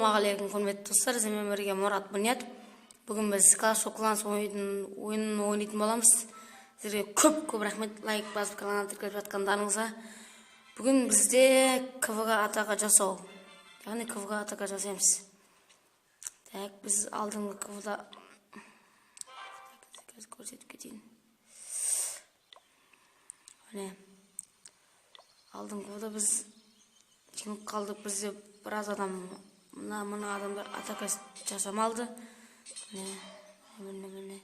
Ассалаумағалейкум, құрметті достар, сіздермен бірге Мұрат Бұният. Бүгін біз Clash of Clans ойынын ойнайтын боламыз. Сіздерге көп-көп рахмет, лайк басып каналға тіркеліп жатқандарыңызға. Бүгін бізде КВГ атака жасау. Яғни КВГ атака жасаймыз. Так, біз алдыңғы КВГ-да қазір көрсетіп кетейін. Міне. Алдыңғы КВГ-да біз жеңіп қалдық. Бізде біраз адам, мына адамдар атака жасамалды. Міне, міне, міне.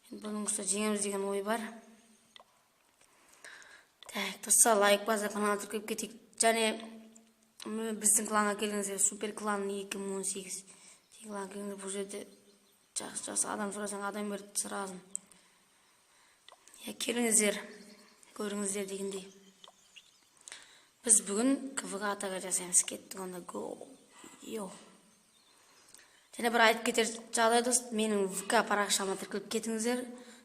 Енді бұның үстіне жеңеміз деген ой бар. Так, достар, лайк басып каналға тіркеліп кетейік. Және біздің кланға келіңіздер, Супер клан 2018 деген кланға келіңіздер. Бұл жерде жақсы жақсы адам сұрасаң, адам береді сразу. Келіңіздер, көріңіздер дегендей. Біз бүгін КВГ атака жасаймыз. Кеттік онда, го. Йо. Және бір айтып кетер жағдай, дос, менің ВК парақшама тіркеліп кетіңіздер.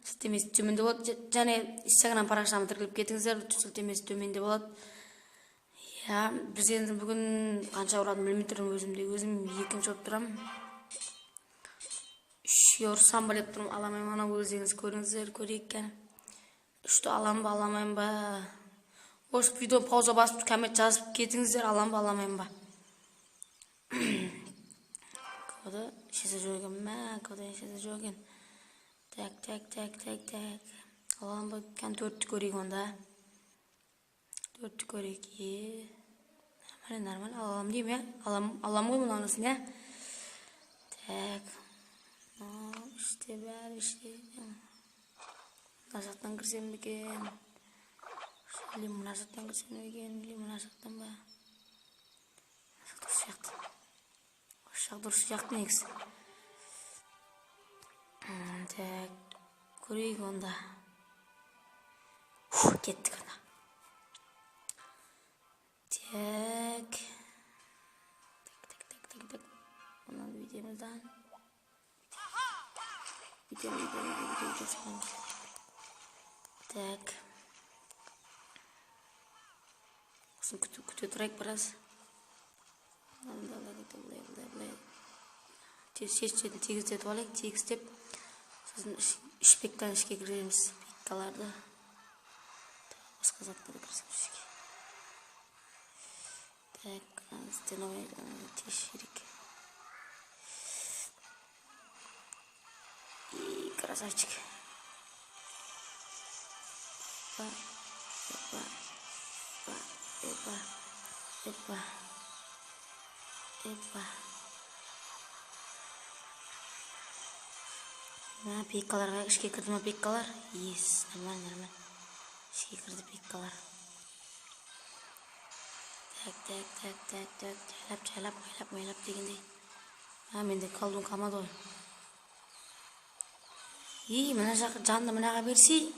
Сілтемесі төменде болады. Және Инстаграм парақшама тіркеліп кетіңіздер. Сілтемесі төменде болады. Біз енді бүгін қанша ұрадым білмей тұрмын өзім де. Өзім екінші болып тұрамын. Үшке ұрсам ба деп тұрмын, ала алмаймын, ана өздеріңіз көріңіздер, көрейік кәне. Үшті аламын ба, ала алмаймын ба? Осы видео пауза басып, коммент жазып кетіңіздер, аламын ба, аламаймын ба? Коды шеше жоқ екен, мә, коды шеше жоқ екен. Так, так, так, так, так. Аламын ба, кәне төртті көрейік онда. Төртті көрейік, е. Нормально, нормально, аламын деймін, иә? Алам ғой мынанысын, иә? Так. Іште бәрі, іште. Мына жақтан кірсем бе екен? Или мына жақтан кірсем бе екен, или мына жақтан ба? Мына жақ дұрыс сияқты. Осы жақ дұрыс сияқты негізі. Так, көрейік онда. Фух, кеттік онда. Так. Так, так, так, так, так. Оны бүйтеміз да. Бүйтеміз, бүйтеміз, бүйтеміз, бүйтеміз. Так. Осыны күте тұрайық біраз. Былай, былай, былай, былай. Тез шет-шетін тегістетіп алайық, тегістеп. Сосын үш пекканы ішке кіргіземіз, пеккаларды. Басқа заттарды кіргіземіз ішке. Так, стеновой тез керек. И красавчик. Опа, опа, опа, опа, опа. Мына пеккаларға ішке кірді ма пеккалар? Ес, нормально, нормально. Ішке кірді пеккалар. Так, так, так, так, так, жайлап, жайлап, майлап, майлап дегендей. Менде колдун қалмады ғой. Ей, мына жақ жанды мынаға берсей.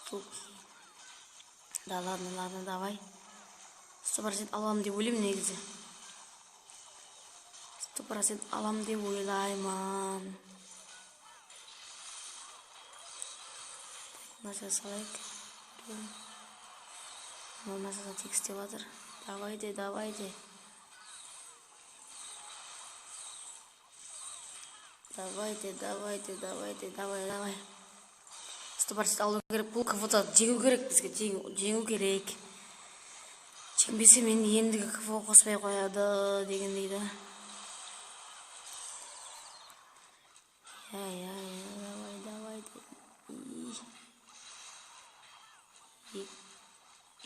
Суки. Да ладно, ладно, давай. 100% аламын деп ойлаймын негізі. 100% аламын деп ойлаймын. Мына жаққа салайық. Мына жақта текст деп жатыр. Давайте, давайте. Давайте, давайте, давайте, давай, давай. 100% алу керек. Бұл КВ-да жеңу керек бізге, жеңу керек. Жеңбесе мен ендігі КВ қоспай қояды дегендей да. Я, я, я, давай, давай.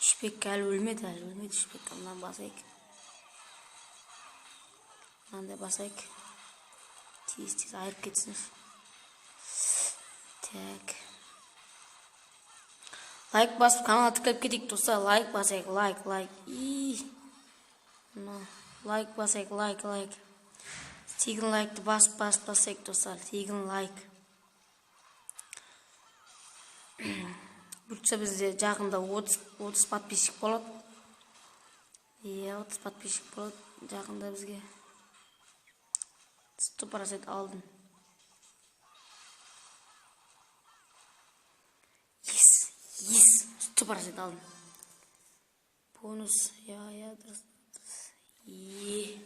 Үш пекке әлі өлмеді, әлі өлмеді үш пекке. Мынаны басайық. Мынандай басайық. Тез, тез айырып кетсін. Так. Лайк басып каналға тіркеліп кетейік, достар. Лайк басайық, лайк, лайк. И. Мына лайк басайық, лайк, лайк. Тегін лайкты басып, басып басайық, достар. Тегін лайк. Бұйыртса бізде жақында 30 подписчик болады. Иә, 30 подписчик болады жақында бізге. 100% алдым. Yes, yes, 100% алдым. Бонус, я, я, дұрыс, дұрыс. Е.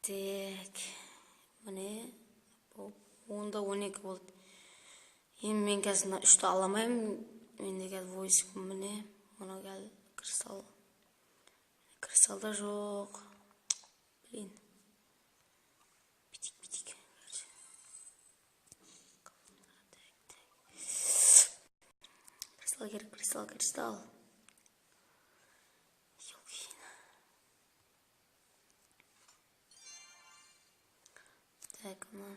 Так, міне, 10 да 12 болды. Енді мен қазір мына үшті ала алмаймын. Менде қазір войск, міне, мынау қазір кристалл. Кристалл да жоқ. Блин. Бүйтейік, бүйтейік. Короче. Так, так. Кристалл керек, кристалл, кристалл. Ёлки. Так, мына.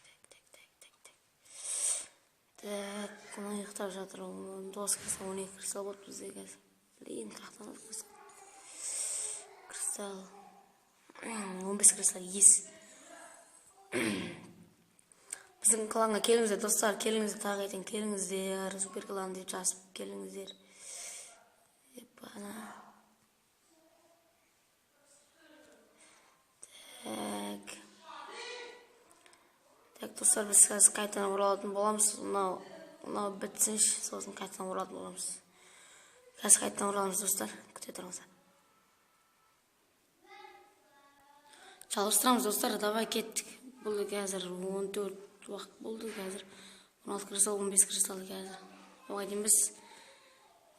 Так, так, так, так, так. Так, мына ұйықтап жатыр. 9 кристалл, 12 кристалл болды бізде қазір. Блин, қаяқтан кристалл? 15 кристалл, ес. Біздің кланға келіңіздер, достар, келіңіздер, тағы айтайын, келіңіздер, супер клан деп жазып келіңіздер. Епана. Так. Так, достар, біз қазір қайтадан оралатын боламыз. Мынау бітсінші, сосын қайтадан оралатын боламыз. Қазір қайтадан ораламыз, достар. Күте тұрыңыздар. Жалғастырамыз, достар, давай, кеттік. Бұл қазір 14 уақыт болды, қазір 16 кристалл, 15 кристалл қазір. Оған дейін біз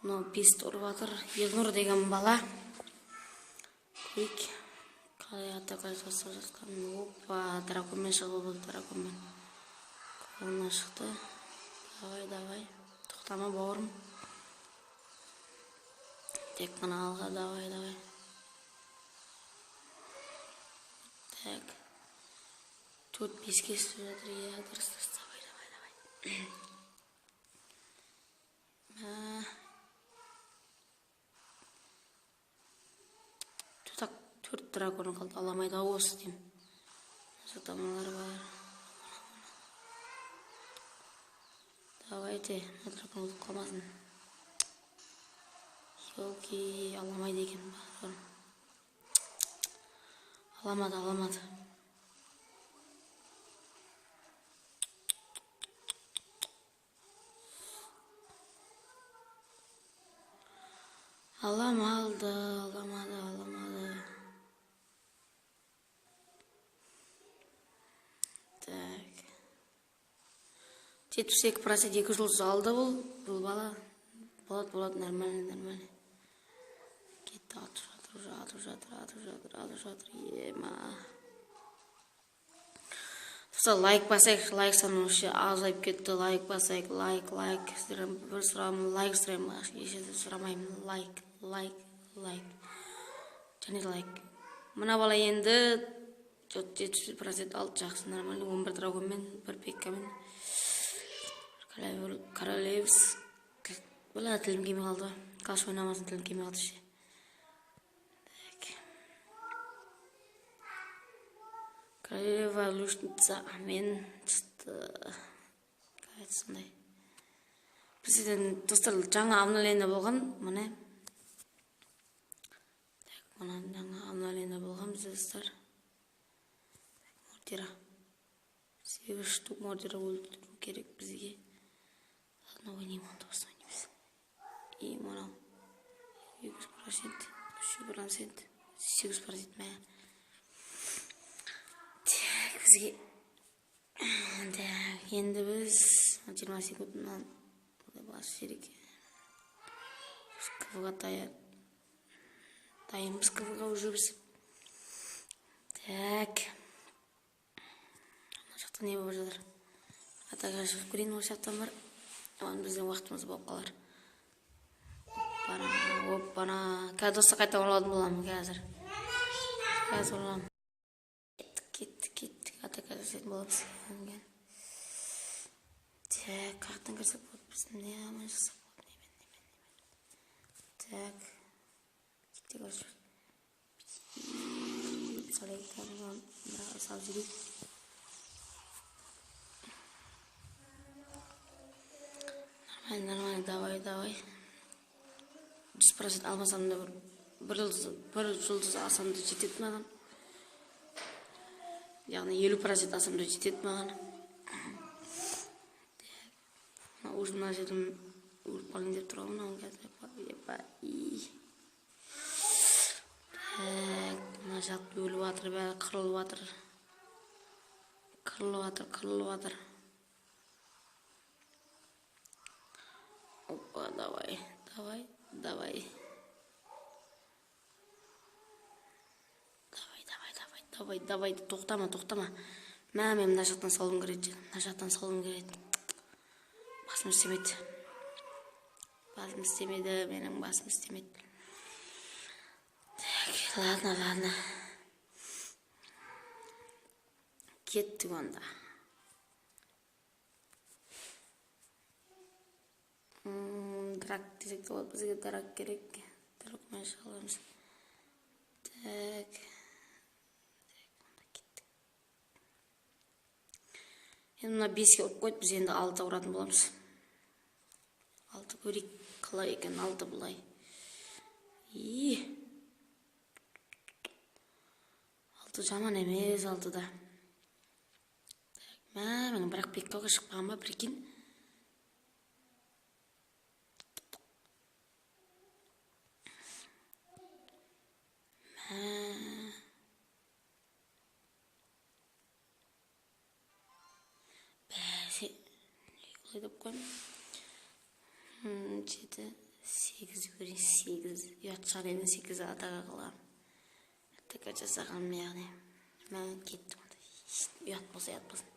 мынау 5 ұрып жатыр. Елнұр деген бала. Көрейік. Қалай атака жасап жатқан. Опа, драконмен шығып болды, драконмен. Қолынан шықты. Давай, давай. Тоқтама, бауырым. Тек қана алға, давай, давай. Так. 4-5-ке түсіп жатыр, иә, дұрыс, дұрыс, давай, давай, давай. Мә. Төрт дракон қалды, аламайды ау осы деймін. Мына бар. Давайте, мына дракон өліп қалмасын. Елки, аламайды екен. Аламады, аламады. Аламады, аламады, аламады. Так. 72% 2 жұлдыз алды бұл. Бұл бала. Болады, болады, нормально, нормально. Кетті, атып жатыр, уже атып жатыр, атып жатыр, атып жатыр. Ема. Достар, лайк басайық, лайк саны вообще азайып кетті. Лайк басайық, лайк, лайк. Сіздерден бір сұрағым, лайк сұраймын, ешнәрсе сұрамаймын. Лайк, лайк, лайк. Және лайк. Мына бала енді 70% алды, жақсы, нормально. 11 драгонмен, бір пеккамен. Королевс. Бала, тілім келмей қалды. Клаш ойнамасын, тілім келмей қалды ше. Так. Королева лучница мен шықты. Сондай. Бізден, достар, жаңа обновление болған, міне. Так, мына жаңа обновление болған бізде, достар. Мортира. 8 штук мортира өлтіру керек бізге. Ладно, ойнаймын, онда осыны ойнаймыз. И мынау 200%, 300%, 800% мә. Так, бізге. Так, енді біз 20 секундынан басып жіберейік. КВ-ға дайынбыз, КВ-ға уже біз. Так. Мына жақта не болып жатыр? Атака шығып көрейін, осы жақтан бар. Оған біздің уақытымыз болып қалар. Оппана, оппана. Қазір, достар, қайта оралатын боламын қазір. Қазір ораламын. Кеттік, кеттік, кеттік. Атака жасайтын боламыз. Так, қаяқтан кірсек болады біз? Не аман жасап болады? Немен, немен, немен. Так. Кеттік, короче. Салайық, салып жіберейік. Нормально, нормально, давай, давай. 100% алмасам да бір жұлдыз алсам да жетеді маған. Яғни 50% алсам да жетеді маған. Мына уже мына жерден өліп қалайын деп тұр ғой мынау қазір. Епа, и. Так, мына Мына жақта өліп жатыр, бәрі қырылып жатыр. Қырылып жатыр, қырылып жатыр. Опа, давай, давай, давай. Давай, давай, давай, давай, давай, тоқтама, тоқтама. Мә, мен мына жақтан салғым келеді, мына жақтан салғым келеді. Басым істемеді. Басым істемеді, менің басым істемеді. Так, ладно, ладно. Кеттік онда. Драк десек те болады, бізге драк керек. Дракмен шығаламыз. Так. Так, онда кеттік. Енді мына 5-ке ұрып қойды, біз енді 6 ұратын боламыз. 6 көрейік, қалай екен, 6 былай. И. 6 жаман емес, 6-да. Так, мә, менің бірақ беккаға шықпаған ба, прикинь. Мә. Бәсе, неге олай деп қойдым? 7, 8 көрейін, 8. Ұят шығар енді 8 атаға қалғам. Атака жасағаным, яғни. Мә, кеттім онда. Ұят болса, ұят болсын.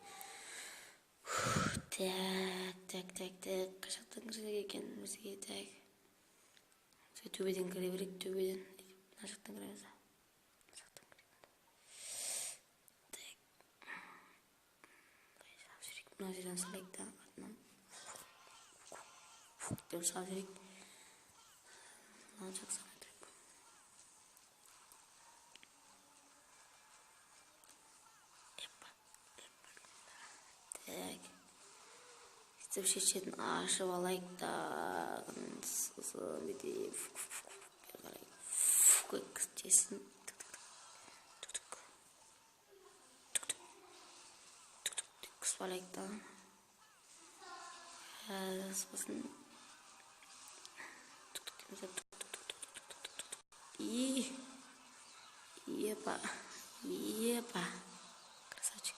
Так, так, так, так. Қай жақтан кірсек екен бізге, так. Бізге төбеден кіре берейік, төбеден. Мына жақтан кіреміз. Мына жақтан кірейік. Так. Былай салып жіберейік. Мына жерден салайық та, артынан. Фук деп салып жіберейік. Мына жақ салмай тұрайық. Епа, епа. Так. Сөйтіп шет-шетін ашып алайық та, сосын бүйтіп фук, фук, фук, фук, бері қарай фук еткізсін. Түк, түк, түк, түк, түк, түк, түк, түк, түк, еткізіп алайық та. Сосын түк, түк дейміз, түк, түк, түк, түк, түк, түк, түк, түк. И, епа, епа. Красавчик.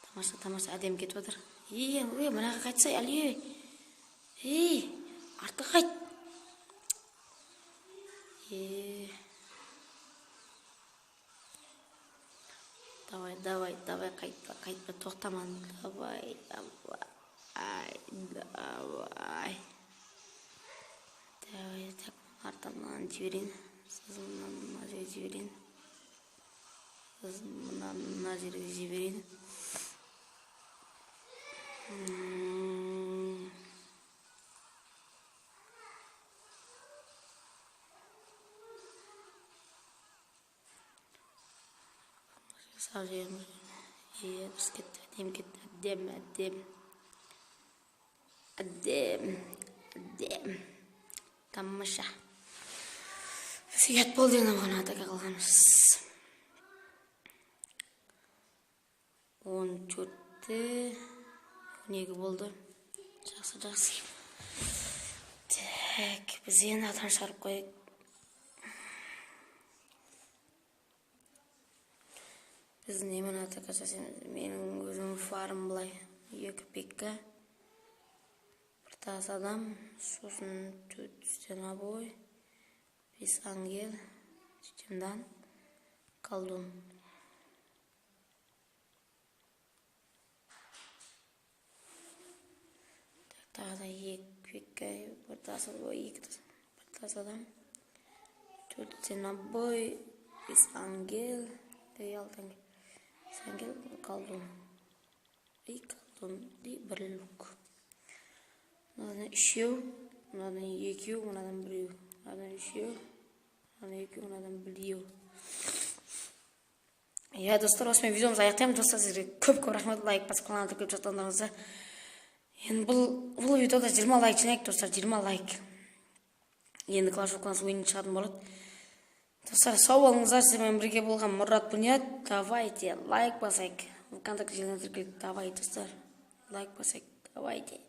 Тамаша, тамаша, әдемі кетіп жатыр. Е, ой, мынаға қайтсай, Али. Ей, артқа қайт. Е. Давай, давай, давай, қайтпа, қайтпа, тоқтама. Давай, давай, давай. Давай, так, артынан мынаны жіберейін. Сосын мынаны мына жерге жіберейін. Сосын мынаны мына жерге жіберейін. Сау жеріміз. Е, дұрыс кетті, әдемі кетті, әдемі, әдемі. Әдемі, әдемі. Тамаша. Біз ұят болды енді оған атака қылғанымыз. Он төртте, он екі болды. Жақсы, жақсы. Так, біз енді адам шығарып қояйық. Біз немен атака жасаймыз? Менің өзім фарм былай. 2 пикка. Бір тас адам, сосын 4 стенобой, 5 ангел, стендан, колдун. Так, тағы да 2 пикка, бір тас, ой, 2 тас, бір тас адам, 4 стенобой, 5 ангел, ей, алты ангел. Бес ангел, колдун. И колдун, и бір люк. Мынадан үшеу, мынадан екеу, мынадан біреу. Мынадан үшеу, мынадан екеу, мынадан біреу. Иә, достар, осымен видеомызды аяқтаймыз. Достар, сіздерге көп-көп рахмет, лайк басып каналға тіркеліп жатқандарыңызға. Енді бұл видеода 20 лайк жинайық, достар, 20 лайк. Енді Clash of Clans ойыны шығатын болады. Достар, сау болыңыздар. Сіздермен бірге болған Мұрат Бұният. Давайте лайк басайық. ВКонтакте желісіне тіркеліп, давай, достар, лайк басайық. Давайте.